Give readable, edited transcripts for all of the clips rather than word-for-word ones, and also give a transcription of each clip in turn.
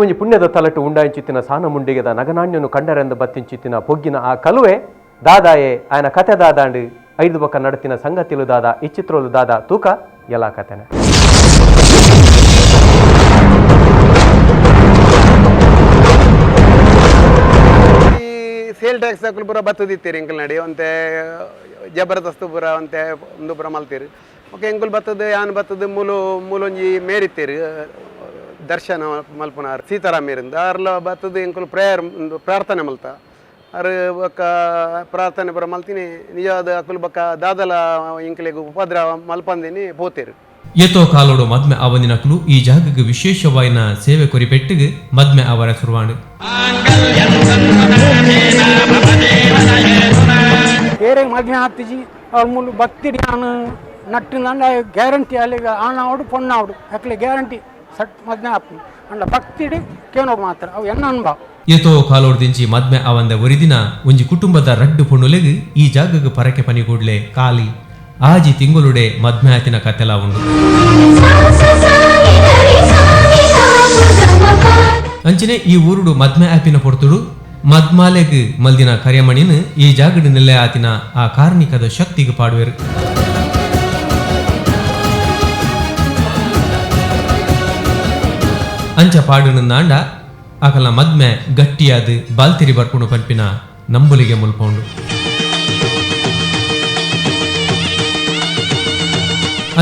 ಒಂಜಿ ಪುಣ್ಯದ ತಲಟು ಉಂಡಾಯಿಂಚಿತ್ತಿನ ಸಾನ ಮುಂಡಿಗೆದ ನಗನಾಣ್ಯನು ಕಂಡರೆಂದು ಬತ್ತಿಂಚಿತ್ತಿನ ಪೊಗ್ಗಿನ ಆ ಕಲುವೆ ದಾದಾಯೆ ಆಯನ ಕತೆ ದಾದಾಂಡು ಐದು ಬೊಕ್ಕ ನಡತಿನ ಸಂಗತಿಲು ದಾದ ಈ ಚಿತ್ರೋಲು ದಾದ ತೂಕ ಎಲ್ಲ ಕತೆನೆ. ಈ ಸೇಲ್ ಟ್ಯಾಕ್ಸ್ ಅಕುಲು ಪೂರ ಬತ್ತದಿತ್ತೀರಿ ಎಂಕಲ್ ನಡಿ ಒಂತೆ ಜಬರ್ದಸ್ತ್ ಪೂರ ಒಂತೆ ಒಂದು ಪೂರ ಮಲ್ತೀರಿ. ಓಕೆ, ಎಂಕುಲು ಬತ್ತದ ಯಾನ್ ಬತ್ತದ ಮೂಲು ಮೂಲೊಂಜಿ ಮೇರಿತ್ತೀರಿ ದರ್ಶನ ಮಲ್ಪುನಾರ್ ಸೀತಾರಾಮೇರಿಂದ ಅರ್ಲ ಬತ್ತದ ಎಂಕುಲು ಪ್ರೇಯರ್ ಒಂದು ಪ್ರಾರ್ಥನೆ ಮಲ್ತ ಅರ್ ಬೊಕ್ಕ ಪ್ರಾರ್ಥನೆ ಪೂರ ಮಲ್ತೀನಿ. ನಿಜವಾದ ಅಕುಲು ಬೊಕ್ಕ ದಾದಲ ಎಂಕಲೆಗ್ ಉಪದ್ರವ ಮಲ್ಪಂದಿನಿ ಪೋತೇರು. ಏತೋ ಕಾಲೋಡು ಮದ್ಮೆ ಆವಂದಿನಕುಲು ಈ ಜಾಗಗ್ ವಿಶೇಷವಾಯಿನ ಸೇವೆ ಕೊರಿಪೆಟ್ಟಿಗೆ ಮದ್ಮೆ ಅವರ ಸುರುವಾಂಡು. ಬೇರೆ ಮದುವೆ ಆತಿಜಿ ಅವ್ರ ಮೂಲು ಭಕ್ತಿ ನಾನು ನಟ್ಟಿಂದಂಡ ಗ್ಯಾರಂಟಿ ಅಲ್ಲಿಗೆ ಆಣಾವಡು ಪೊಣ್ಣಾವಡು ಅಕ್ಲೆ ಗ್ಯಾರಂಟಿ ಸಟ್ ಮದುವೆ ಆಪು ಅಂಡ ಭಕ್ತಿಡಿ ಕೇನೋಡು ಮಾತ್ರ ಅವು ಎನ್ನ ಅನುಭವ. ಏತೋ ಕಾಲೋಡ್ದಿಂಚಿ ಮದ್ಮೆ ಆವಂದ ಒರಿದಿನ ಒಂಜಿ ಕುಟುಂಬದ ರಡ್ಡು ಪೊಣ್ಣುಲೆಗ್ ಈ ಜಾಗಗ್ ಪರಕೆ ಪನಿಗೂಡ್ಲೆ ಕಾಲಿ ಆಜಿ ತಿಂಗೊಲುಡೆ ಮದ್ಮೆ ಆತಿನ ಕತೆಲ ಉಂಡು. ಅಂಚನೆ ಈ ಊರುಡು ಮದ್ಮೆ ಆಪಿನ ಪೊರ್ತುಡು ಮದ್ಮಾಲೆಗ್ ಮಲ್ದಿನ ಕರಿಯಮಣಿನ ಈ ಜಾಗಡ್ ನೆಲೆ ಆತಿನ ಆ ಕಾರ್ಣಿಕದ ಶಕ್ತಿಗೆ ಪಾಡುವೆರು. ಅಂಚ ಪಾಡುನಂದಾಂಡ ಅಕಲ ಮದ್ಮೆ ಗಟ್ಟಿಯಾದ ಬಾಲ್ತಿರಿ ಬರ್ಪುಣು ಪನ್ಪಿನ ನಂಬುಲಿಗೆ ಮುಲ್ಪೌಂಡು.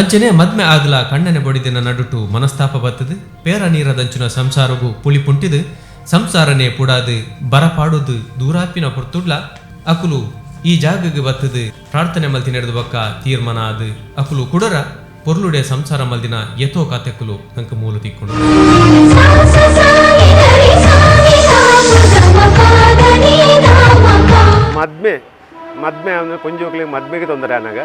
ಅಂಚನೆ ಮದ್ಮೆ ಆಗಲ ಕಣ್ಣನೆ ಬೊಡಿದಿನ ನಡುಟು ಮನಸ್ತಾಪ ಬತ್ತದು ಪೇರ ನೀರದಂಚಿನ ಸಂಸಾರಗು ಪುಳಿ ಪುಂಟಿದು ಸಂಸಾರನೆ ಪುಡಾದು ಬರಪಾಡುದು ದೂರಾಪಿನ ಪೊರ್ತುಡ್ಲ ಅಕುಲು ಈ ಜಾಗಗ್ ಬತ್ತದು ಪ್ರಾರ್ಥನೆ ಮಲ್ತಿ ನಡೆದು ಬಕ್ಕ ತೀರ್ಮಾನ ಆದು ಅಕುಲು ಕುಡರ ಪೊರ್ಲುಡೆ ಸಂಸಾರ ಮಲ್ದಿನ ಎತೋ ಕಾತೆಕ್ಕುಲು ನಂಕ ಮೂಲು ತಿಕ್ಕೊಂಡು. ಮದ್ಮೆ ಮದ್ಮೆ ಅಂದ್ರೆ ಪೊಂಜೋಕ್ಲಿಗೆ ಮದ್ಮೆಗೆ ತೊಂದರೆ ಆನಾಗ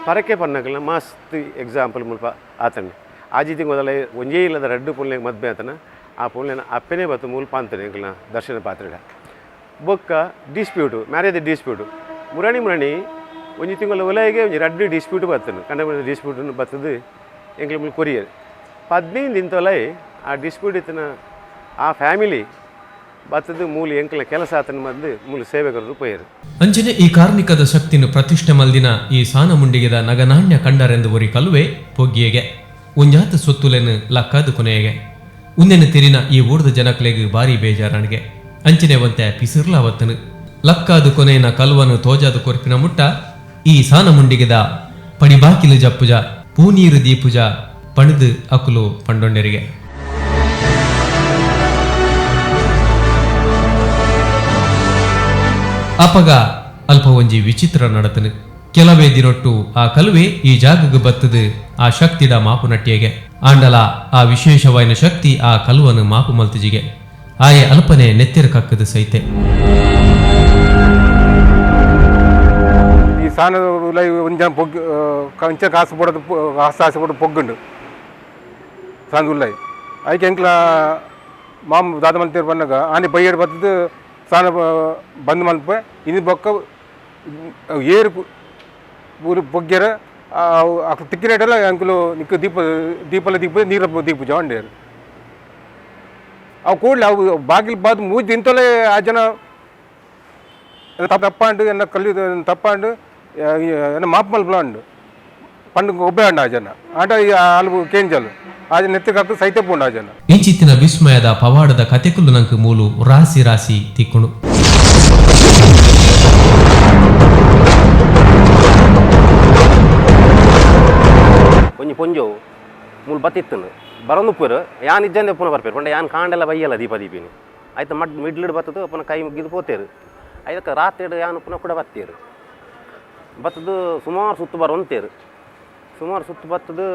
ಪರಕೆ ಪನ್ನಕಲ್ನ ಮಸ್ತ್ ಎಕ್ಸಾಂಪಲ್ ಮುಲ್ಪ ಆತನೆ. ಆಜಿ ತಿಂಗೊದಲ ಒಂಜೇ ಇಲ್ಲದ ರಡ್ಡು ಪುಲ್ಲೆಗ್ ಮದ್ಮೆ ಆತನ. ಆ ಪುಲ್ಲೆನ ಅಪ್ಪೆನೇ ಬತ್ತು ಮುಲ್ಪ ಅಂತಾನೆ ಎಂಕಲ್ನ ದರ್ಶನ ಪಾತ್ರೆಡ. ಬೊಕ್ಕ dispute, marriage dispute ಮುರಣಿ ಮುರಣಿ ಒಂಜಿ ತಿಂಗಳ ಒಲೆಗೆ ಒಂಜಿ ರಡ್ಡು ಡಿಸ್ಪ್ಯೂಟ್ ಬರ್ತದೆ. ಕಂಡ ಡಿಸ್ಪ್ಯೂಟ್ ಬರ್ತದೆ ಎಂಕ್ಲ ಮುಲ್ಪ ಕೊರಿಯರ್ 15 ದಿನದೊಲೈ ಆ ಡಿಸ್ಪ್ಯೂಟ್ ಇತ್ತಿನ ಆ ಫ್ಯಾಮಿಲಿ ಬತ್ತದ ಮೂಲ ಎಂಕಲ್ನ ಕೆಲಸ ಆತನ ಬಂದು ಮೂಲ ಸೇವೆಗರು ಪೋಯರು. ಅಂಚನೆ ಈ ಕಾರ್ಣಿಕದ ಶಕ್ತಿನ ಪ್ರತಿಷ್ಠೆ ಮಲ್ದಿನ ಈ ಸಾನ ಮುಂಡಿಗೆದ ನಗನಾಣ್ಯ ಕಂಡರೆಂದು ಒರಿ ಕಲುವೆ ಪೊಗ್ಗಿಯಗೆ ಒಂಜಾತ ಸೊತ್ತುಲೆನ್ ಲಕ್ಕಾದು ಕೊನೆಯಗೆ ಉಂದೆನ ತಿರಿನ ಈ ಊರ್ದ ಜನಕ್ಲೆಗ್ ಬಾರಿ ಬೇಜಾರಣಿಗೆ. ಅಂಚನೆ ಒಂತೆ ಪಿಸಿರ್ಲಾವತ್ತನು ಲಕ್ಕಾದು ಕೊನೆಯನ ಕಲ್ವನು ತೋಜಾದು ಕೊರ್ಪಿನ ಮುಟ್ಟ ಈ ಸಾನ ಮುಂಡಿಗೆದ ಪಡಿಬಾಕಿಲು ಜಪ್ಪುಜ ಪೂನೀರು ದೀಪುಜ ಪಣದು ಅಕುಲು ಪಂಡೊಂಡೆರಿಗೆ. ಅಪಗ ಅಲ್ಪ ಒಂಜಿ ವಿಚಿತ್ರ ನಡತನು. ಕೆಲವೇ ದಿನೊಟ್ಟು ಆ ಕಲುವೆ ಈ ಜಾಗಗ್ ಬತ್ತದು ಆ ಶಕ್ತಿಡ ಮಾಪು ನಟ್ಟಿಯಗೆ. ಆಂಡಲ ಆ ವಿಶೇಷವಾಯಿನ ಶಕ್ತಿ ಆ ಕಲುವನು ಮಾಪು ಮಲ್ತಿಜಿಗೆ. ಆಯೆ ಅಲ್ಪನೆ ನೆತ್ತಿರ ಕಕ್ಕದ ಸೈತೆ. ಈ ಸಾನ ಉಲೈ ಒಂಜ ಪೊಗ್ ಕಂಚ ಕಾಸು ಪಡೋದು ಕಾಸು ಆಸೆ ಪಡೋದು ಪೊಗ್ಗುಂಡು ಸಾಂದ್ ಉಲ್ಲೈ. ಐಕೆ ಎಂಕ್ಲ ಮಾಮ ದಾದ ಮಲ್ತೇರು ಬನ್ನಗ ಆನೆ ಬೈಯಡ್ ಬತ್ತದು ಸಾನ ಬಂದ್ ಮಲ್ಪೆ. ಇನಿ ಬೊಕ್ಕ ಏರು ಊರು ಪೊಗ್ಗೆರ ಅಕ್ಲು ತಿಕ್ಕಿನೇಟಲ್ಲ ಅಂಕುಲು ನಿಕ್ಕು ದೀಪ ದೀಪಲ ದೀಪ ನೀರ ದೀಪ ಅಂಡೇರು. ಅವು ಕೂಡಲೇ ಅವು ಬಾಗಿಲು ಬಾದು ಮೂಜಿ ದಿನತಲೇ ಆ ಜನ ತಪ್ಪಾಂಡು ಎನ್ನ ಕಲ್ಲಿ ತಪ್ಪಾಂಡು ಎನ್ನ ಮಾಪು ಮಲ್ಪಲ ಉಂಡು ಪಂಡು ಒಬ್ಬೆ ಅಂಡ ಆ ಜನ ಆಂಡ ಈ ಆಲು ಕೇಂಜಲ್ ಆ ಜನ ನೆತ್ತಿಗೆ ಸೈತೆ ಪೋಂಡು ಆ ಜನ. ಇಂಚಿತ್ತಿನ ವಿಸ್ಮಯದ ಪವಾಡದ ಕತೆಕುಲು ನಂಕ್ ಮೂಲು ರಾಸಿ ರಾಸಿ ತಿಕ್ಕುಣು. ಒಂಜಿ ಪೊಂಜೋವು ಮೂಲು ಬತ್ತಿತ್ತನು ಬರೊಂದು ಉಪ್ಪುರು ಯಾನ್ ಇಜ್ಜಂದೆ ಪುನ ಬರ್ಪೇರು ಪಂಡ ಯಾನ್ ಕಾಂಡೆಲ್ಲ ಬಯ್ಯಲ್ಲ ದೀಪ ದೀಪಿನಿ ಆಯ್ತು ಮಡ್ ಮಿಡ್ಲಿಡ್ ಬತ್ತದು ಪುನಃ ಕೈ ಮುಗಿದು ಪೋತೇರು. ಐದಕ್ಕೆ ರಾತ್ರಿ ಯಾನ್ ಪುನಃ ಕೂಡ ಬತ್ತೇರು ಬತ್ತದು ಸುಮಾರು ಸುತ್ತು ಬರೊಂತೇರು. ಸುಮಾರು ಸುತ್ತು ಬತ್ತದು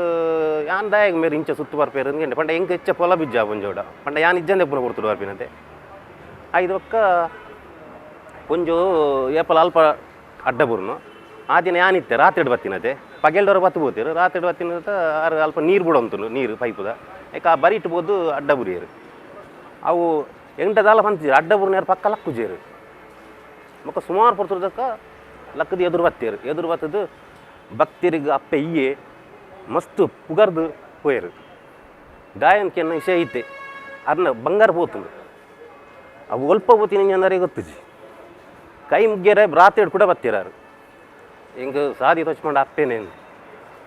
ಯಾನ್ ದಾಯಗ್ ಮೇರು ಇಂಚ ಸುತ್ತು ಬರ್ಪೇರು ಅಂದ್ಕೊಂಡೆ ಪಂಡ ಎಂಕ್ ಹೆಚ್ಚ ಪೊಲ ಬಿಜ್ಜ ಪೊಂಜೋಡ ಪಂಡ ಯಾನ್ ಇಜ್ಜಂದೆ ಪುನಃ ಕೊಡ್ತುಡು ಬರ್ಪಿನಂತೆ. ಐದು ಬೊಕ್ಕ ಪೊಂಜೋ ಏಪಲ ಅಲ್ಪ ಅಡ್ಡ ಬುರ್ನು ಆ ದಿನ ಯಾನಿತ್ತೆ ರಾತ್ರಿ ಬತ್ತಿನತೆ ಪಗೆಲ್ದವ್ರು ಬತ್ತು ಪೋತೇರು. ರಾತ್ರಿ ಬತ್ತಿನ ಆರು ಅಲ್ಪ ನೀರು ಬಿಡೋಂತನು ನೀರು ಪೈಪುದ ಏಕ ಆ ಬರಿಟ್ ಪೋದು ಅಡ್ಡ ಬುರಿಯರು. ಅವು ಎಂಟದಾಲ ಪಂತಿಜರು ಅಡ್ಡ ಬುರ್ನೇರು ಪಕ್ಕ ಲಕ್ಕುಜೇರು. ಬೊಕ್ಕ ಸುಮಾರು ಪೊರ್ತುದಕ್ಕ ಲಕ್ಕದ ಎದುರು ಬತ್ತೇರು. ಎದುರು ಬತ್ತದು ಭಕ್ತರಿಗೆ ಅಪ್ಪೆ ಇಯ್ಯೆ ಮಸ್ತ್ ಪುಗರ್ದು ಪೋಯರು. ದಾಯನ್ ಕೆನ್ನ ವಿಷಯ ಐತೆ. ಅರ್ನ ಬಂಗಾರ ಪೋತುಂಡು. ಅವು ಒಲ್ಪ ಪೋತಿನ ಅಂದರೆ ಗೊತ್ತುಜಿ. ಕೈ ಮುಗ್ಯರೆ ರಾತ್ರಿ ಕೂಡ ಬತ್ತೀರಾರು ಹಿಂಗೆ ಸಾದಿ ತೊಚ್ಕೊಂಡು ಅಪ್ಪೇನೆ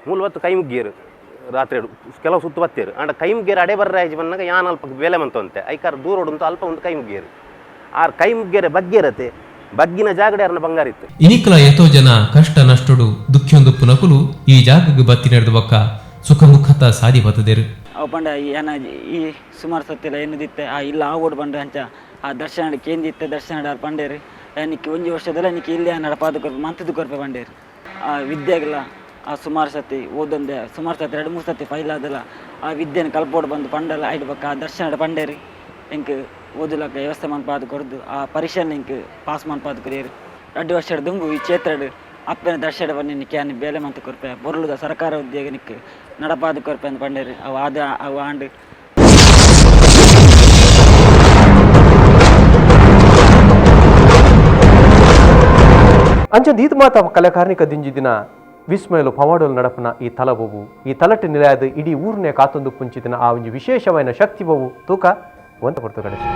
ಮೂಲ ಬತ್ತು ಕೈ ಮುಗ್ಗಿಯರು ರಾತ್ರಿ ಕೆಲವು ಸುತ್ತು ಬತ್ತೀರು. ಆಂಡ ಕೈ ಮುಗ್ಗಿಯರು ಅಡೆ ಬರ್ರ ಆಯ್ತು ಬಂದಾಗ ಯಾನ್ ಅಲ್ಪ ಬೇಲೆ ಮಂತಂತೆ ಐಕಾರ ದೂರ ಉಂಟು ಅಲ್ಪ ಒಂದು ಕೈ ಮುಗ್ಗಿಯರು. ಆರ್ ಕೈ ಮುಗ್ಗಿಯರೆ ಬಗ್ಗಿರತೆ ಬಗ್ಗಿನ ಜಾಗಡೆ ಅರ್ನ ಬಂಗಾರ ಇತ್ತು. ಇನಿಕಲ ಎತೋ ಜನ ಕಷ್ಟ ನಷ್ಟಡು ದುಃಖ್ಯೊಂದು ಪುನಕುಲು ಈ ಜಾಗಗ್ ಬತ್ತಿ ನಡೆದ ಬೊಕ್ಕ ಸುಖ ಮುಖತ ಸಾದಿ ಬತ್ತದೇರು. ಅವು ಪಂಡ ಏನ ಈ ಸುಮಾರು ಸತ್ತಿಲ್ಲ ಎನ್ನುದಿತ್ತೆ ಆ ಇಲ್ಲ ಆವೋಡು ಪಂಡ ಅಂಚ ಆ ದರ್ಶನ ಕೇಂದಿತ್ತೆ ದರ್ಶನ ಪಂಡೇರು. ನಿಕ್ಕಿ ಒಂಜಿ ವರ್ಷದಲ್ಲ ನಿಕ್ಕಿ ಇಲ್ಲೇ ನಡಪಾದ ಕೊರ್ಪೆ ಮಂತದ್ದು ಕೊರ್ಪೆ ಪಂಡೇರು. ಆ ವಿದ್ಯೆಗೆಲ್ಲ ಆ ಸುಮಾರು ಸತಿ ಓದೊಂದೆ ಸುಮಾರು ಸತಿ 2-3 ಸತಿ ಫೈಲ್ ಆದಲ್ಲ ಆ ವಿದ್ಯೆನ ಕಲ್ಪೋಡು ಬಂದು ಪಂಡಲ್ಲ ಐಡ್ ಬೊಕ್ಕ ಆ ದರ್ಶನ ಪಂಡೇರು. ಎಂಕ್ ಓದುಲಕ್ಕ ವ್ಯವಸ್ಥೆ ಮನ್ಪಾದ ಕೊರ್ದು ಆ ಪರೀಕ್ಷೆನ ಎಂಕ್ ಪಾಸ್ ಮನ್ಪಾದ ಕೊರಿಯರು. 2 ವರ್ಷದ ದುಂಬು ಈ ಕ್ಷೇತ್ರಡ್ ಅಪ್ಪನ ದರ್ಶನ ಬನ್ನಿ ನಿಕ್ಕೆ ಆನೆ ಬೇಲೆ ಮಂತ್ ಕೊರ್ಪೆ ಬೊರ್ಲುದ ಸರ್ಕಾರ ಉದ್ಯೋಗ ನಿಕ್ ನಡಪಾದ ಕೊರ್ಪೆ ಅಂದ್ ಪಂಡೇರು. ಅವು ಆದ ಅವು ಆಂಡ್. ಅಂಚ ದೀತ್ ಮಾತ ಕಲೆಕಾರ್ನಿಕ ದಿಂಜಿದಿನ ವಿಸ್ಮಯಲು ಪವಾಡಲು ನಡಪನ ಈ ತಲಬೊವು ಈ ತಲಟೆ ನಿಲಯದ ಇಡೀ ಊರನ್ನೇ ಕಾತೊಂದು ಪುಂಚಿದಿನ ಆ ಒಂಜಿ ವಿಶೇಷವಾದ ಶಕ್ತಿ ಬೊವು ತೂಕ ಒಂತ ಪೊರ್ತು ಕಡೆಸಿ.